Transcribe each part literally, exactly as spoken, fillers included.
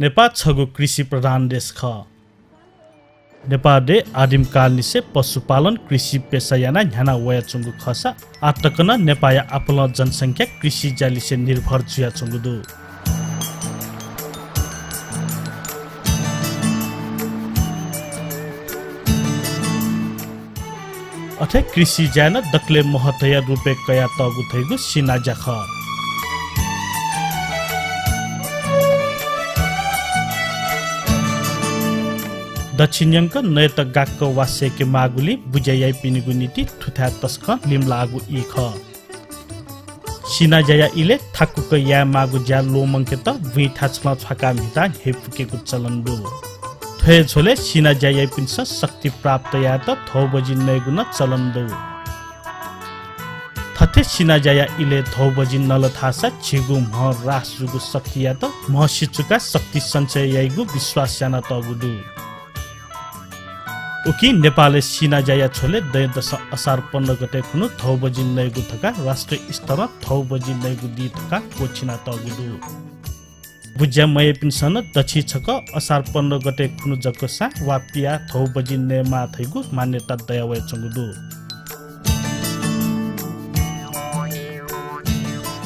नेपाः छगू कृषि प्रधान देश खः। नेपाः देय् आदिम कालनिसें पशुपालन कृषि पेसा यानाः न्ह्याना वयाच्वंगु खःसा आः तक नं नेपाःया आपालं जनसंख्या कृषि ज्यालिसे निर्भर जुयाच्वंगु दु। अथे कृषि ज्याय् नं दकलय् महत्त्वया रुपय् कयातःगु धइगु सिना ज्या खः। दच्छि न्यंक नयेत गाक्क वा सय्‌के माःगुलिं बुज्या याइपिनिगु निंतिं थुथाय् तसकं लिमलाःगु ई खः। सिना ज्याया इलय् थाकुक याये माःगु ज्या ल्वःमंकेत बुँइ थाय् छलं छ्वाकाः म्हिताः न्ह्यइपुकेगु चलन दु। थ्व हे झ्वलय् सिना ज्या याइपिन्सं शक्ति प्राप्त यायेत धौबजि नयेगु नं चलन दु। थथे सिना ज्याया इलय् धौबजि नल धाःसा झीगु म्ह ह्रास जूगु शक्तियात म्ह सिचुकाः शक्ति सञ्चय याइगु विश्वास यानातःगु दु। उकिं नेपालय् सिना ज्याया झ्वलय् दँय्‌दसं असार पन्ध्र गते खुन्हु धौबजि नयेगु धकाः राष्ट्रिय स्तरं धौबजि नयेगु दिं धकाः क्वःछिनातःगु दु। बुज्या मयाइपिन्सं नं दच्छि छकः असार पन्ध्र गते खुन्हु जकसां वा पियाः धौबजि नयेमाः धइगु मान्यता दयावयाच्वंगु दु।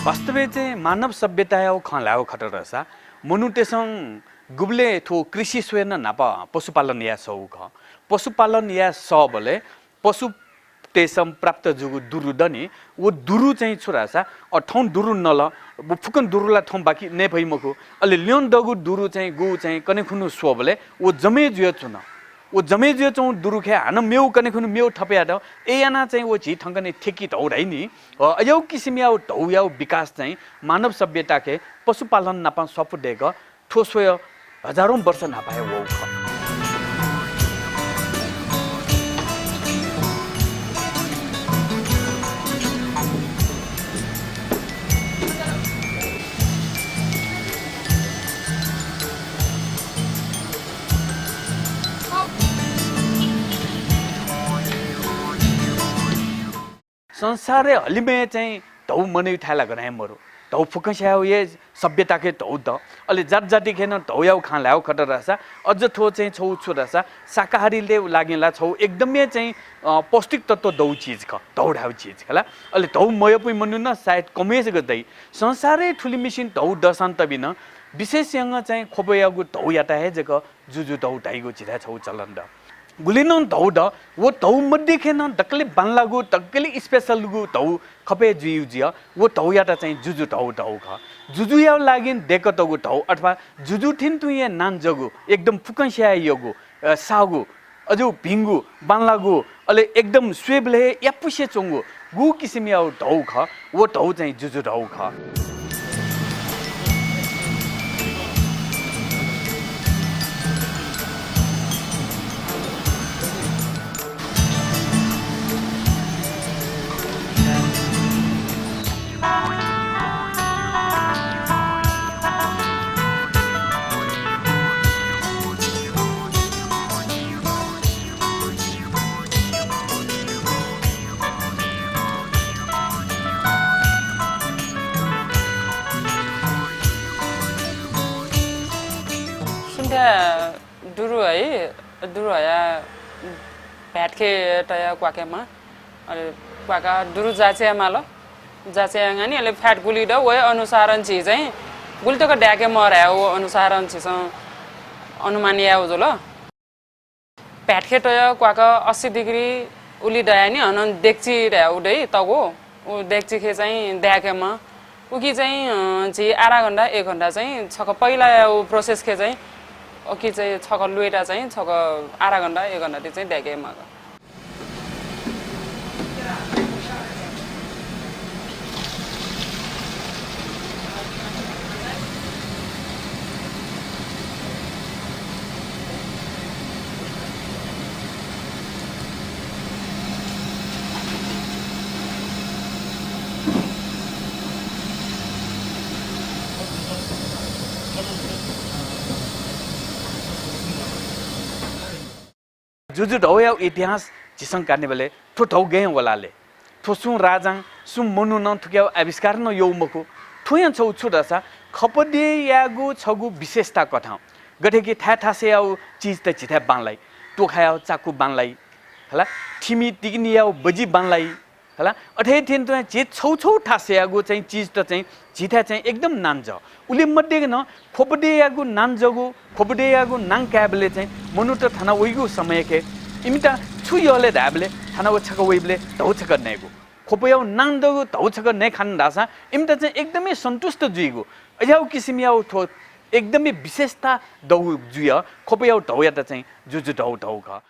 वास्तवय् चाहिँ मानव सभ्यताया खँ ल्हायेगु खःसा मनूतय्‌सं गुबलय् थ्व कृषि स्वयाः नं न्हापा पशुपालन याये सःगु खः। पशुपालन याये सःबलय् पशुतय्‌सं प्राप्त जूगु दुरु दनि, व दुरु चाहिँ छु धाःसा, अ, थौं दुरु नल, व फुक्कं दुरु ला थौं बाकि नये फइ मखु। अले ल्यं दःगु दुरु चाहिँ गु चाहिँ कन्हय् खुन्हु स्वःबलय् व जमय् जुयाच्वन। व जमय् जुयाच्वंगु दुरुखय् हानं मेगु कन्हय् खुन्हु मेगु थप यात, अय् यानाः चाहिँ व झी थौंकन्हय् थेकी धौ धाइ नि। अ, अज्याःगु किसिमया धौया विकास चाहिँ मानव सभ्यताके पशुपालन नाप स्वापू दय्‌क थ्व स्वयाः हजारौं वर्ष न्हापा हे वःगु खः। संसारय् हलिमय् चाहिँ धौ मनय् थाय् ला गनं हे मरु। धौ फुक्कसियागु हे सभ्यताके धौ द। अले जात जातिके नं धौयागु खँ ल्हायेगु खः धाःसा, अझ थ्व चाहिँ छगू छु धाःसा, शाकाहारीले लागिं ला छगू एकदमै चाहिँ, अ, पौष्टिक तत्व दौ चिज खः, धौ धायेगु चिज खः ला। अले धौ मयःपिं मनू नं सायद कम हे जक दइ। संसारय् थुलिमछि धौ दःसां तबि नं विशेष यानाः चाहिँ ख्वपयागु धौयात हे जक जुजु धौ धाइगु झीथाय् छगू चलन द। गुलि नं धौ द, व धौ मध्येखे नं दकले बांलाःगु, दकले special गु धौ ख्वपय् जुइगु जुइ, व धौयात चाहिँ जुजु धौ धाःगु खः। जुजुया लागिं दय्‌कातःगु धौ अथवा जुजु थें तुं हे नां जःगु, एकदम फुक्कसियागु, अ, साःगु, अझ भिंगु, बांलाःगु, अले एकदम स्वयेबलय् हे यापुसे च्वंगु गु किसिमया धौ खः, व धौ चाहिँ जुजु धौ खः। सुन्धा दुरु है, दुरु हया भाय्‌खे तया क्वाकेमा। अले क्वाका दुरु जाँचय् यायेमाल। जाँचय् यानाः नि अले fat गुलि द, वहे अनुसारं झी चाहिँ गुलि तक दाय्‌के माः धायेगु अनुसारं झीसं अनुमान यायेगु जुल। भाय्‌खे तया क्वाका अस्सी degree उलि दयाः नि हनं डेक्ची धायेगु दइ तःगु। उ डेक्चीखे चाहिँ दाय्‌के माः। उकी चाहिँ, अ, झी आधा घण्टा, एक घण्टा चाहिँ छकः पहिला उ process खे चाहिँ उकी चाहिँ छकः ल्वय्‌ता चाहिँ छकः आधा घण्टा, एक घण्टा ति चाहिँ दाय्‌के माः। जुजु धौया इतिहास झीसं कानेबलय् थ्व धौ गय् वलाले? थ्व सुं राजां, सुं मनुनं थुकिया आविष्कार नं याउ मखु। थ्वयां छौ छु धाःसा खपदेयागु छगू विशेषता कथं, गथे कि थाय् थासय्यागु चिजत झीथाय् बांलाइ, तोखायागु चाकु बांलाइ, हला, थिमि तिकिनियागु बजि बांलाइ, हला, अथे थें तुं झी छौ छौ थासय्यागु चाहिँ चिजत चाहिँ झीथाय् चाहिँ एकदम नांजः। उलि मध्ये नं खपदेयागु नांजःगु, खपदेयागु नां कायेबलय् चाहिँ मनूत थन वइगु समयखे इमित छु यः ले धायेबलय् थन व छकः वइबलय् धौ छकः नयेगु। खपयागु नांजःगु धौ छकः नये खान धाःसा इमित चाहिँ एकदमै सन्तुष्ट जुइगु। अज्याःगु किसिमयागु थ्व एकदमै विशेषता दौ जुइगु खपयागु धौयात चाहिँ जुजु धौ धौ खः।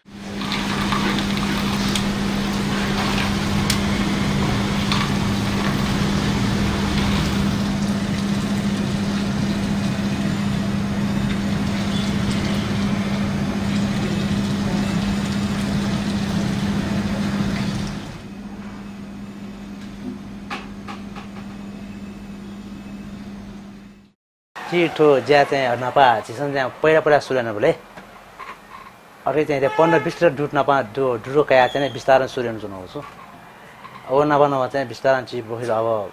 झी थ्व ज्या चाहिँ न्हापा झीसं चाहिँ पहिला पहिला सुरु यानाबलय् अथे चाहिँ पन्ध्र बिस लिटर दुध न्हापा दु-, दुधो कयाः चाहिँ बिस्तारं सुरु यानाच्वनागु छु। अब न्हापा न्हापा चाहिँ बिस्तारं झी बखुइ अब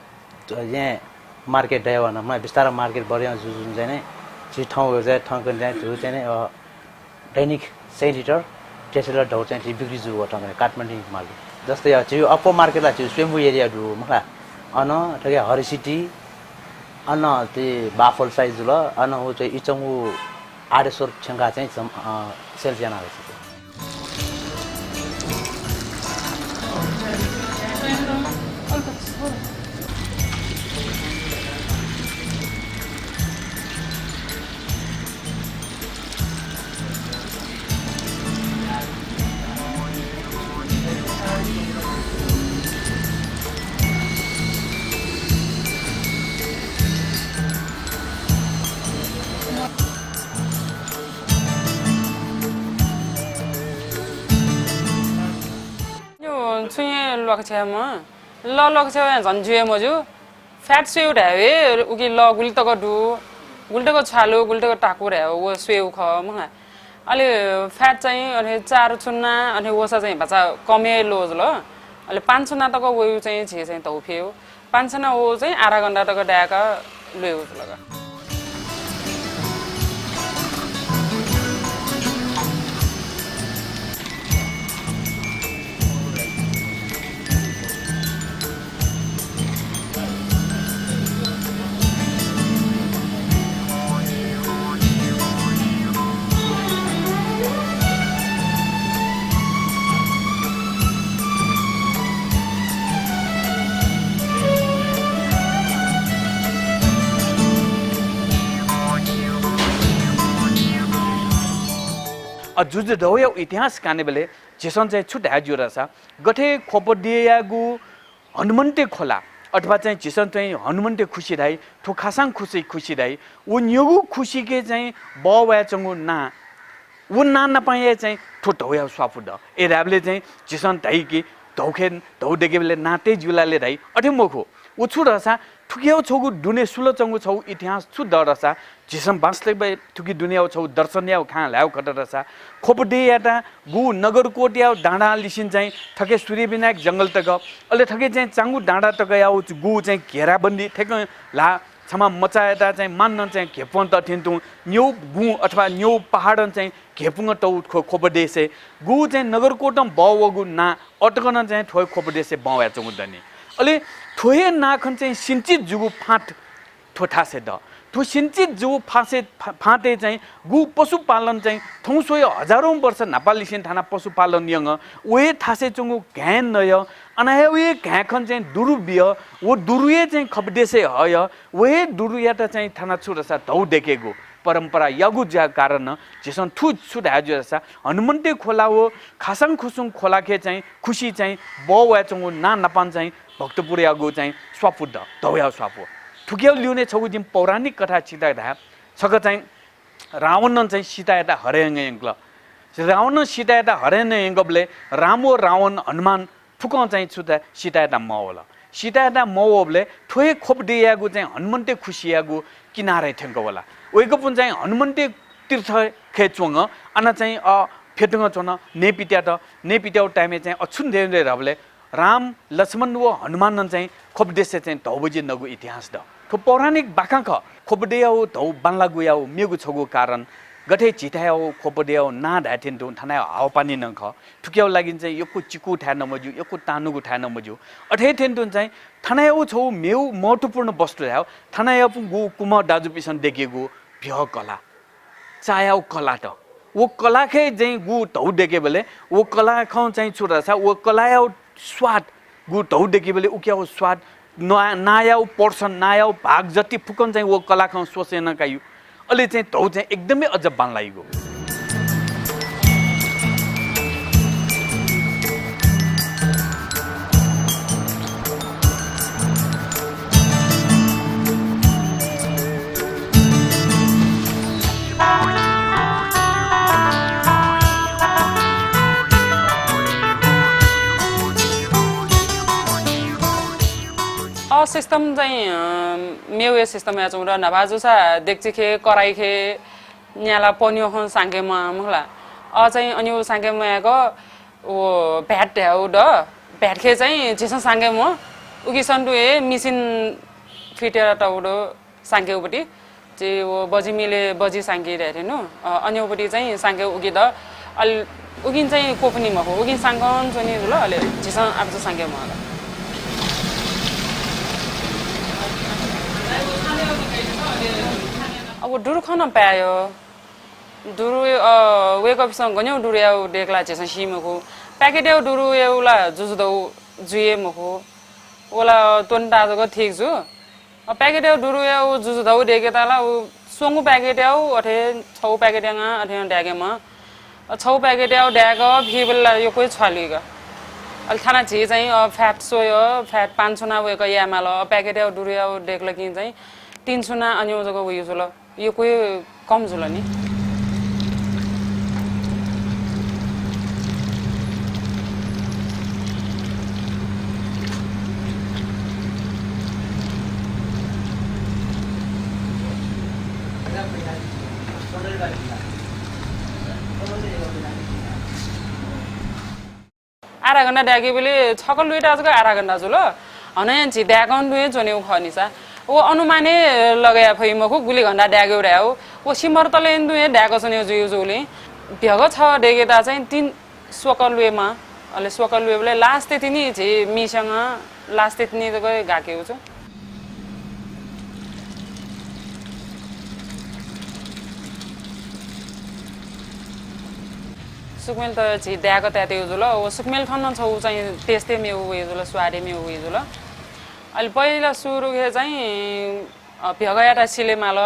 येँ market दयावं न्हापा बिस्तारं market बढे जुजुं चाहिँ नि झी थौं चाहिँ थौंकन्हय् चाहिँ धु चाहिँ नि, अ, दैनिक सय लिटर, डेढ सय लिटर धौ चाहिँ झी बिक्री जूगु थौंकन्हय् काठमाडौं market। जस्तै, अ, झी अप्पर market ला झी स्वयम्भू area दु मखु ला। अन थुकी हरिसिटी, अन ति बाफल side जुल, अन उ चाहिँ इचंगु आडेश्वर छ्यंकाः चाहिँ जम-, अ, sales याना हरिसिटी। यो छुं हे ल्वाकछ्याये मं, लः ल्वाकछ्याये झन जुइ हे मज्यू। Fat स्वयेगु धायेगु हे, उकी लः गुलि तक दु, गुलि तक छ्वालु, गुलि तक ताकु धायेगु, व स्वयेगु खः मखु ला। अले fat चाहिँ अथे चार चुन्ना, अथे वःसा चाहिँ भचा कम हे ल्वः जुल। अले पाँच चुन्ना तक वयेगु चाहिँ झी चाहिँ धौ फ्येगु। पाँच चुन्ना वःगु चाहिँ आधा घण्टा तक दाय्‌क ल्वयेगु जुल का। अ, जुजु धौया इतिहास कानेबलय् झीसं चाहिँ छु धाये ज्यू धाःसा, गथे खोपदेयागु हनुमन्ते खोला अथवा चाहिँ झीसं चाहिँ हनुमन्ते खुसि धाइ, थ्व खासां खुसि, खुसि धाइ, व न्यंगु खुसिके चाहिँ बः वयाच्वंगु नां, व नां नापं हे चाहिँ थ्व धौया स्वापू द। अय् धायेबलय् चाहिँ झीसं धाइ कि धौखे, धौ दय्‌केबलय् नां तये ज्यू ला ले धाइ, अथे मखु। व छु धाःसा थुकियागु छगू दुने सुलाच्वंगु छगू इतिहास छु द धाःसा झीसं वास्तवय् थुकी दुनेयागु छगू दर्शनयागु खँ ल्हायेगु खत धाःसा, खोपदेयात गु नगरकोटयागु डाँडांलिसें चाहिँ थथे सूर्यविनायक जंगल तक, अले थथे चाहिँ चांगु डाँडा तकयागु गु चाहिँ घेराबन्दी थेकं ल्हाः, छम्ह मचायात चाहिँ मान्नं चाहिँ घेपुं तःथें तुं न्यंगु गुं अथवा न्यंगु पहाडं चाहिँ घेपुं तःगु थ्व खोपदेशय् गु चाहिँ नगरकोटं बः वःगु नां अतकं नं चाहिँ थ्व खोपदेशय् बं वयाच्वंगु दनि। अले थ्व हे नां खन चाहिँ सिंचित जूगु फाँट थ्व थासय् द। थ्व सिंचित जूगु फाँसे-, फा-, फाँटय् चाहिँ गु पशुपालन चाहिँ थौं स्वया हजारौं वर्ष न्हापांलिसें थाना पशुपालन यंगु, व हे थासय् च्वंगु घाँय् नयः, अन हे व हे घाँय् खन चाहिँ दुरु बियः, व दुरुया चाहिँ खोपदेशय् हयः, व हे दुरुयात चाहिँ थाना छु धाःसा धौ दय्‌केगु परम्परा याःगु ज्या कारणं झीसं थ्व छु धाये ज्यू धाःसा हनुमन्ते खोला व खासां खुसुं खोलाखे चाहिँ खुसि चाहिँ बः वयाच्वंगु नां नापं चाहिँ भक्तपुरयागु चाहिँ स्वापू द, धौयागु स्वापू। थुकियागु लिउने छगू जिं पौराणिक कथा छिकपिन्त धाये। छकः चाहिँ रावणं चाहिँ सीतायात हरय् यंकल। रावणं सीतायात हरय् यंकबलय् राम व रावण, हनुमान फुक्कं चाहिँ छु धाःसा सीतायात मवल। सीतायात मवःबलय् थ्व हे खोपदेयागु चाहिँ हनुमन्ते खुसियागु किनारय् थ्यंक वल। वय्‌कःपुं चाहिँ हनुमन्ते तीर्थखे च्वंगु, अन चाहिँ, अ, फ्यतुं च्वन, नयेपित्यात, नयेपित्याःगु time-य् चाहिँ अ, छुं दय् धाःबलय् राम, लक्ष्मण व हनुमानं चाहिँ खोपदेशय् चाहिँ धौ बजि नःगु इतिहास द। थ्व पौराणिक बाखं खः। ख्वपदय्‌यागु धौ बांलागुयागु मेगु छगू कारण, गथे झीथाय्‌यागु ख्वपदय्‌यागु नां धाये थें तुं थनया हावापानी नं खः। थुकियागु लागिं चाहिँ यक्व चिकु थाय् नं मज्यू, यक्व तांनुगु थाय् नं मज्यू। अथे थें तुं चाहिँ थनयागु छगू मेगु महत्त्वपूर्ण वस्तु धायेगु, थनयापुगु कुम्ह दाजुपिसं दय्‌केगु भ्यः कला, चायागु कलात। व कलाखय् चाहिँ गु धौ दय्‌केबलय् व कलाखं चाहिँ छु धाःसा व कलायागु स्वाद, गु धौ दय्‌केबलय् उकियागु स्वाद, ना-, नायागु portion, नायागु भाग जति फुक्कं चाहिँ व कलाखं स्वसें नं काइगु। अले चाहिँ धौ चाहिँ एकदमै अझ बांलाइगु। अ, system चाहिँ, अ, मेगु हे system याच्वंगु दु। न्हापा जूसा डेक्चिखय्, कराइखय् न्याला पन्यु खँ सांके म्वाः मखु ला। अ, चाहिँ अन्यु सांके म्वायेक व भात धायेगु दु, भातखय् चाहिँ झीसं सांके म्वाः। उकिसं तुं हे machine fit यानातःगु दु सांकेगुपट्टि। झी व बजि मिलय् बजि सांकी धाये थें तुं, अ, अन्यौपट्टि चाहिँ सांके उकी दु। अले उकिं चाहिँ क्वपुनि मखु, उकिं सांकं च्वनी जुल, अले झीसं आपाचं सांके म्वाः। अब दुरु खँ नं पाय्‌यो। दुरु, अ, वय्‌कःपिसं गनयु दुरुयागु दय्‌क ला झीसं सी मखु। packet यागु दुरुयागु ला जुजुधौ जुइ हे मखु। व ला त्वन्ता जक ठीक जू। अ, packet यागु दुरुयागु जुजुधौ दय्‌केत ला उ स्वंगू packet यागु अथे छगू packet यानाः अथे नं दय्‌के म्वाः। अ, छगू packet यागु दय्‌क फीबलय् ला यक्व हे छ्वालुइक। अले थाना झी चाहिँ, अ, fat स्वय्, fat पान छुना वय्‌क याये माल। अ, packet यागु दुरुयागु दय्‌कल कि चाहिँ तीन छुना अन्यु जक वइ जुल। यक्व हे कम जुल नि। आधा घण्टा दय्‌केबलय् छकः लुइता जक आधा घण्टा जुल। हनं झी दय्‌कं तुं हे च्वनेगु खः नि सा। व अनुमान हे लगे याये फइ मखु, गुलि घण्टा दय्‌केगु धायेगु। व सिमर तले तुं हे दय्‌क च्वनेगु जुइ जूगुलिं भ्यगः छगः दय्‌केत चाहिँ तीन स्वकः लुये माः। अले स्वकः लुयेबलय् last तिनि झी मिस्यां last तिनि जक गाकेगु छु। सुकमेल त झी दय्‌क तायेत्यू जुल। व सुकमेल खन छगू चाहिँ taste हे मेगु वइ जुल, स्वाद हे मेगु वइ जुल। अले पहिला सुरुखे चाहिँ, अ, भ्यगःयात सिले माल,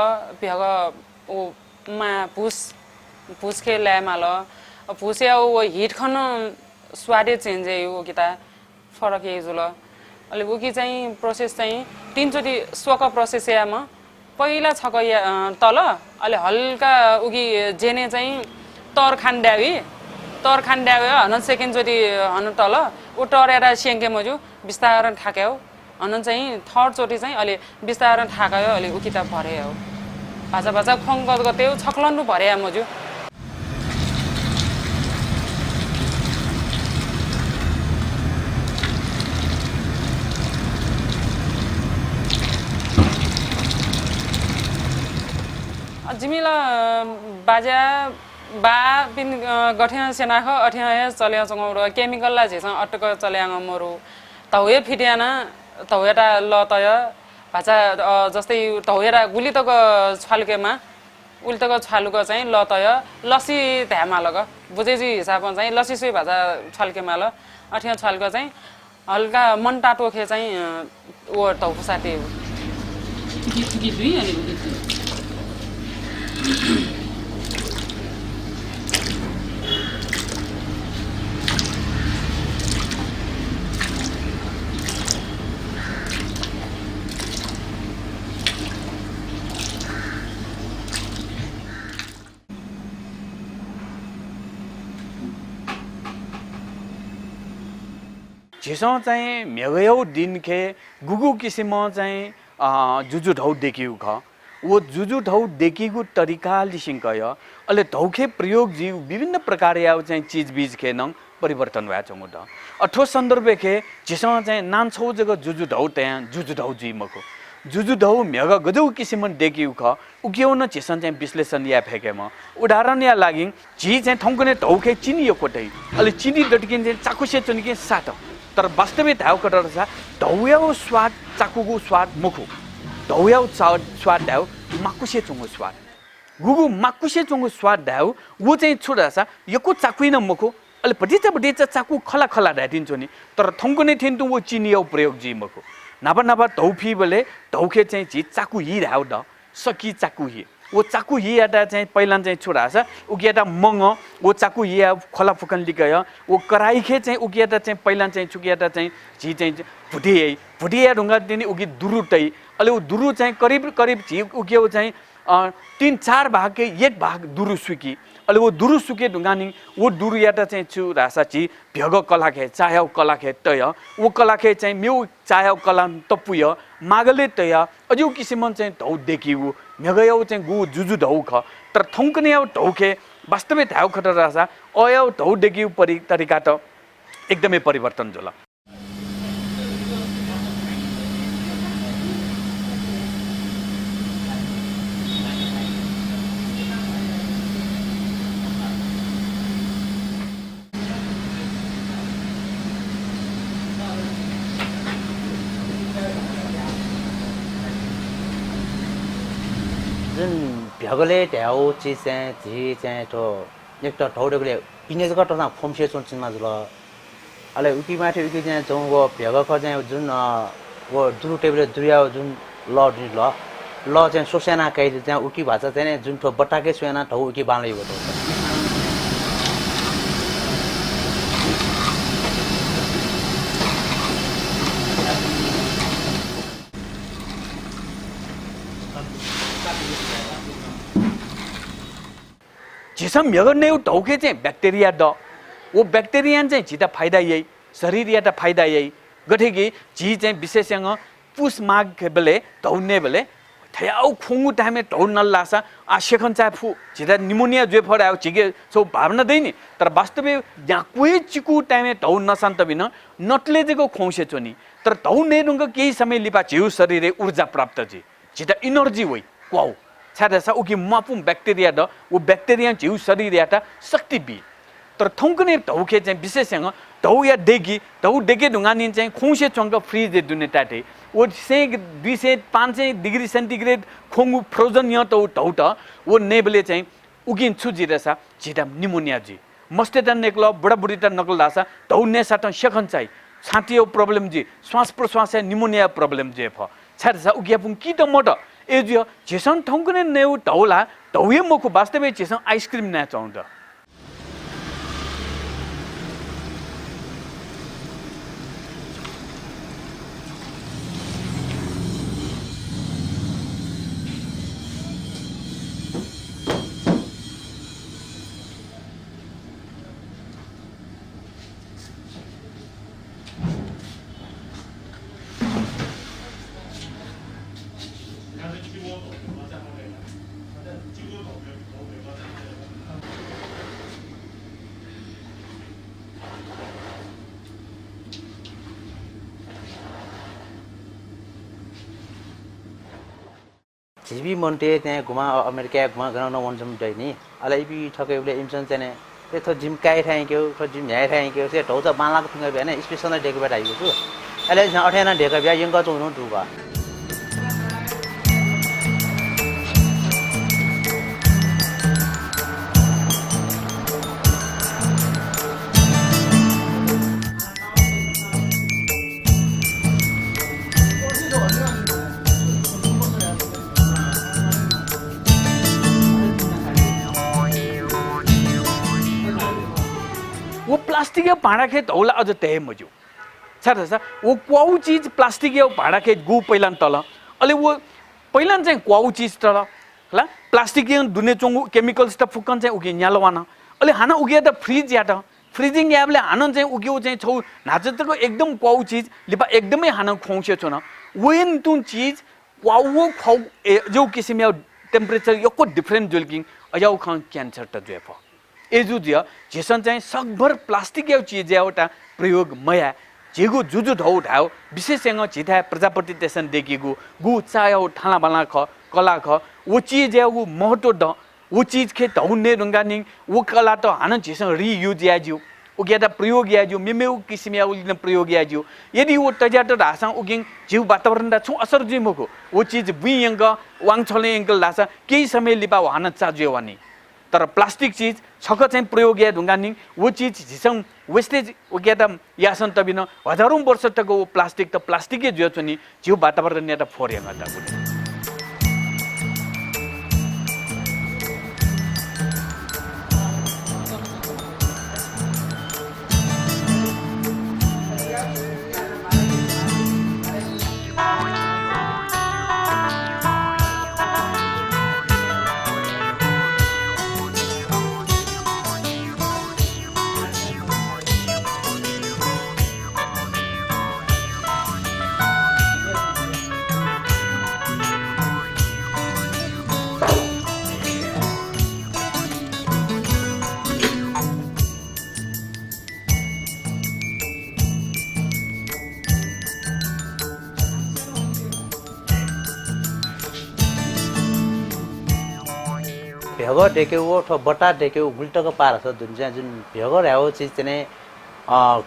भ्यगः व मा भुस, भुसखे लाये माल। अ, भुसया व heat खन स्वाद हे change याइगु किता फरक याइ जुल। अले उकी चाहिँ process चाहिँ तीन चोटि स्वक process यायेमाः। पहिला छक या, अ, तल, अले हल्का उकी जेने चाहिँ तर खान द्यावी, तर खान द्यावी, हन second चोटि हन तल, उ तरयात स्यंके मज्यू, बिस्तारं थाकायु। हन चाहिँ third चोटि चाहिँ अले बिस्तारं थाकायु, अले उकिता भरे याउ। भाचा भाचा ख्वंक गतेउ छकलं दु भरे या मज्यू। अ, जिमि ला, अ, बाज्या, बापिं, अ, गथें स्यनाख अथें हे चले च्वंगु दु। Chemical ला झीसं अटक चले यानागु मरु। धौ हे fit याना, धौयात लः तय। भाचा, अ, जस्तै धौयात गुलि तक छ्वालुकेमा, उलि तक छ्वालुक चाहिँ लः तय, लसी धाये मालक। बुझे जुइ हिसाबं चाहिँ लसी सुइ भाचा छ्वालुके माल। अथें छ्वालुक चाहिँ हल्का मन तातोखे चाहिँ, अ, व धौपुसा तेउ। झीसं चाहिँ म्हिगःयागु दिनखे गुगु किसिमं चाहिँ, अ, जुजु धौ दय्‌कीगु खः। व जुजु धौ दय्‌कीगु तरिका लिसिंकया, अले धौखे प्रयोग जुइगु विभिन्न प्रकारया चाहिँ चिजबिजखे नं परिवर्तन वयाच्वंगु दु। अ, थ्व सन्दर्भखे झीसं चाहिँ नानछौ जक जुजु धौ तयां जुजु धौ जुइ मखु। जुजु धौ म्हिगः गज्याउ किसिमं दय्‌कीगु खः, उकियाव नं झीसं चाहिँ विश्लेषण याये फय्‌केमाः। उदाहरणया लागि झी चाहिँ थौंकन्हय् धौखे चिनी यक्व तइ, अले चिनी दतुकिं चाहिँ चाकुसे च्वनीकिं सात। तर वास्तवय् धायेगु खःसा धौयाव स्वाद चाकुगु स्वाद मखु। धौयाव चा-, स्वाद धायेगु माकुसे च्वंगु स्वाद। गुगु माकुसे च्वंगु स्वाद धायेगु व चाहिँ छु धाःसा यक्व चाकुइ नं मखु, अले भतिचा भतिचा चाकु खला खला धायेतिनि च्वनी, तर थौंकन्हय् थें तुं व चिनीयाव प्रयोग जुइ मखु। न्हापा न्हापा धौ फीबलय् धौखे चाहिँ झी चाकु हि धायेगु दु, सकी चाकु हि। व चाकु हियात चाहिँ पहिलां चाहिँ छु धाःसा उकियात मंगः, व चाकु हिया खोला फुक्कं लिकया, व कराइखे चाहिँ उकियात चाहिँ पहिलां चाहिँ छुकियात चाहिँ झी चाहिँ भुति याइ, भुति याये धुंकाः तिनि उकी दुरु तइ, अले व दुरु चाहिँ करिब करिब झी उकियाव चाहिँ अ, तीन चार भागके एक भाग दुरु सुकी। अले व दुरु सुके धुंकाः नि व दुरुयात चाहिँ छु धाःसा झी भेगः कलाखे, चायाव कलाखे तय। व कलाखे चाहिँ मेव चायाव कलां तपुय, मागलय् तय। अज्याउ किसिमं चाहिँ धौ दय्‌कीगु, म्हिगःयाव चाहिँ गु जुजु धौ खः। तर थौंकन्हय्‌याव धौखे वास्तवय् धायेगु खःसा अयाव धौ दय्‌कीगु परि-, तरिका त एकदमै परिवर्तन जुल। जुन भेगलय् धायेगु चिज चाहिँ झी चाहिँ थ्व एक त धौ दय्‌केबलय् पिने जक तःसां ख्वंसे च्वंगु चिज नं जुल। अले उकी माथि उकी चाहिँ च्वंगु व भेगः खः चाहिँ जुन, अ, व दुरु तयेबलय् दुरुया जुन लः जुइ ल, लः चाहिँ स्वस्वयाना काइ चाहिँ उकी भाचा चाहिँ जुन थ्व बट्टाके स्वयाना धौ उकी बांलाइ वःगु दु। झीसं म्हिगः नयेगु धौखे चाहिँ bacteria दु। व bacteriaं चाहिँ झीत फाइदा याइ, शरीरयात फाइदा याइ। गथे कि झी चाहिँ विशेष यानाः पुस माघबलय् धौ नयेबलय् थयागु ख्वंगु time-य् धौ नल धाःसा आ सेखन चाये फु, झीत pneumonia जुये फु धायेगु झीके छगू भावना दइ नि। तर वास्तवय् न्ह्याक्व हे चिकु time-य् धौ नसां तबि नं नतले जक ख्वंसे च्वनी। तर धौ नये धुंकाः केही समय लिपा झीगु शरीरय् ऊर्जा प्राप्त जुइ। झीत energy वइ, क्वाउ। छाय्‌धाःसा उकी म्वापुं bacteria दु, व bacteriaं झीगु शरीरयात शक्ति बी। तर थौंकन्हय् धौखे चाहिँ विशेष यानाः धौया दय्‌की, धौ दय्‌के धुंकाः निं चाहिँ ख्वंसे च्वंक fridge-य् दुने ताये। व सय, दुई सय, पाँच सय degree centigrade ख्वंगु frozen यातःगु धौत व नयेबलय् चाहिँ उकिं छु जुइ धाःसा झीत pneumonia जुइ। मस्तय्‌त नकल, बुढाबुढीत नकल धाःसा धौ नयेसातं सेखन चाइ। छातिया problem जुइ, श्वासप्रश्वासया pneumonia problem जुइ फु। छाय्‌धाःसा उकियापुं कीत मदु। अय्‌जुया झीसं थौंकन्हय् नयेगु धौ ला धौ हे मखु, वास्तवय् झीसं ice cream नयाच्वंगु दु। झीपिं मनूतय् चाहिँ गुम्हं अमेरिकाय् गुम्हं गनं गनं वनेधुंकूपिं दइ नि। अले इपिं थ्व कइबलय् इमिसं चाहिँ नि, ए, थ्व जिमि काय्‌थाय् यंकेगु, थ्व जिमि म्ह्याय्‌थाय् यंकेगु, थ्व धौचा बांलाक थुंकाबिया, अले special दय्‌काबिया धाइगु दु। अले झन अथे यानाः दय्‌काबिया, यंकः च्वंगु नं दु का। व plastic-या भाँडाखे धौ ला अझ तये मज्यू। छाय्‌धाःसा व क्वाउ चिज plastic-या भाँडाखे गु पहिलां तल। अले व पहिलां चाहिँ क्वाउ चिज तल। हला, plastic-या दुने च्वंगु chemicals त फुक्कं चाहिँ उकी न्याल वान। अले हानं उकियात freeze यात। Freezing यायेबलय् हानं चाहिँ उकियाव चाहिँ छगू न्हाचः तक एकदम क्वाउ चिज लिपा एकदमै हानं ख्वंसे च्वन। वय् तुं चिज क्वाउ व ख्वाउ, ए, अज्याउ किसिमया temperature यक्व different जुल कि अज्याउ खँ cancer त जुइ फु। अय्‌जु जुया झीसं चाहिँ सकभर plastic-या चिजयात प्रयोग मयाये। झीगु जुजु धौ धायेगु विशेष यानाः झीथाय् प्रजापति स्टेसन दय्‌कीगु गु चायागु थानाबाना खः, कला खः। व चिजयागु महत्व दँ। व चिज खँय् धौ नये धुंकाः निं व कलात हानं झीसं reuse याये ज्यू। उकियात प्रयोग याये ज्यू, मेमेगु किसिमया उलिं प्रयोग याये ज्यू। यदि व तज्यात धाःसां उकिं झीगु वातावरणयात छुं असर जुइ मखु। व चिज बुँइ यंक, वांछ्वलं यंकल धाःसा केही समय लिपा व हानं चा जुयावनी। तर plastic चिज छकः चाहिँ प्रयोग याये धुंकाः निं व चिज झीसं wastage उकियात याःसां तबिनं हजारौं वर्ष तक व plastic त plastic हे जुयाच्वनी, झीगु वातावरणयात फोहोर यानातःगु। भेगः दय्‌केगु, थ्व बट्टा दय्‌केगु गुलि तक पाः धाःसा जुन चाहिँ जुन भेगः धायेगु चिज चाहिँ नि, अ,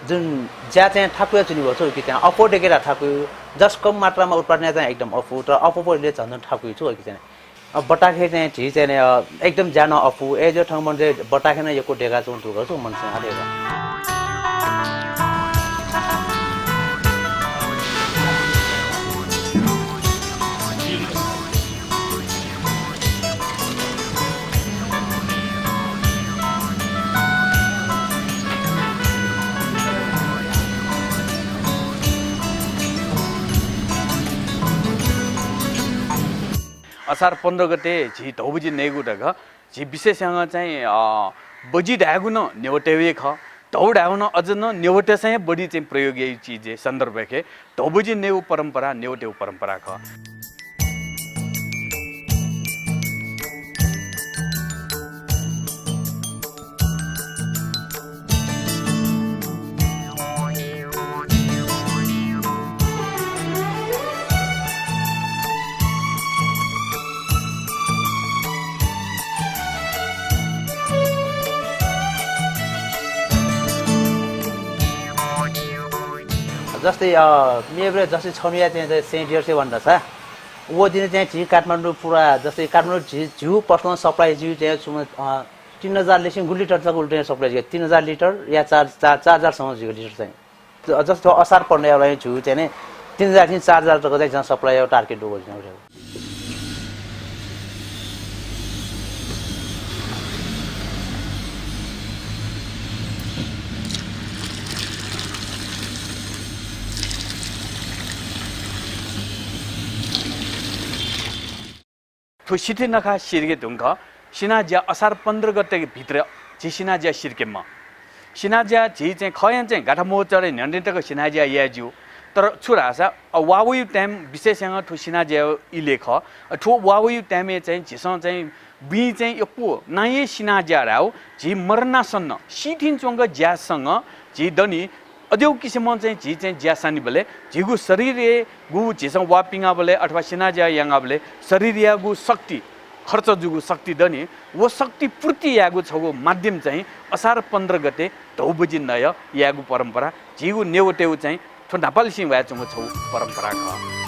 जुन ज्या चाहिँ थाकुया च्वनीगु छु, उकी चाहिँ अप्वः दय्‌के ला थाकुइ, जस कम मात्रामा उत्पादन याये चाहिँ एकदम अप्वः, तर अप्वः पहिले झन झन थाकुइ छु, उकी चाहिँ नि। अ, बट्टा खँय् चाहिँ झी चाहिँ नि, अ, एकदम ज्या नं अप्वः, अय्‌जूगुलिं थौं मनूतय्‌सं बट्टा खँय् नं यक्व दय्‌का च्वंगु धुंकल छु, मनूतय्‌सं हाले। असार पन्ध्र गते झी धौबजि नयेगु धकाः झी विशेष यानाः चाहिँ, अ, बजि धायेगु नं नेवाःतय् हे खः। धौ धायेगु नं अझ नं नेवाःतय्‌सं हे बढी चाहिँ प्रयोग याइगु चिज हे सन्दर्भ हे खः। धौबजि नयेगु परम्परा नेवाःतय् परम्परा खः। जस्तै, अ, मेब्रे जस्तै छन्हुया चाहिँ, चाहिँ सेंट जर्सी वन दसा, व दिन चाहिँ झी काठमाडौं पुरा, जस्तै काठमाडौं झी, झीगु personal supply झी चाहिँ सुम, अ, तीन हजार लिसिं गुलि लिटर तक उल्टे supply जुइगु, तीन हजार लिटर या चार, चार, चार हजार सम्म जुइगु लिटर चाहिँ। ज-, जस्तै थ्व असार पन्ध्रया लागि झीगु चाहिँ नि तीन हजार लिसिं चार हजार तक चाहिँ झन supply यायेगु target दुगु झीगु। थ्व सिथि नखः सिधयेके धुंकल सिनाज्या असार पन्ध्र गते भित्र झी सिनाज्या सिधयेकेमाः। सिनाज्या झी चाहिँ खःयां चाहिँ गाथा महोत्सवय् न्ह्यःने तक सिनाज्या याये ज्यू। तर छु धाःसा, अ, वा वइगु time विशेष यानाः थ्व सिनाज्या इलय् खः। अ, थ्व वा वइगु time-य् चाहिँ झीसं चाहिँ बुँइ चाहिँ यक्व नांया सिनाज्या धायेगु झी मरणासन्न सिथें च्वंगु ज्यासं झी दनि। अज्याःगु किसिमं चाहिँ झी चाहिँ ज्या सानीबलय् झीगु शरीरय् गु झीसं वा पिंगाबलय् अथवा सिनाज्या यानाबलय् शरीरयागु शक्ति, खर्च जूगु शक्ति दनि, व शक्ति पूर्ति यायेगु छगू माध्यम चाहिँ असार पन्ध्र गते धौबजि नयेगु परम्परा, झीगु नेवाःतय् चाहिँ थ्व न्हापालिसिं वयाच्वंगु छगू परम्परा खः।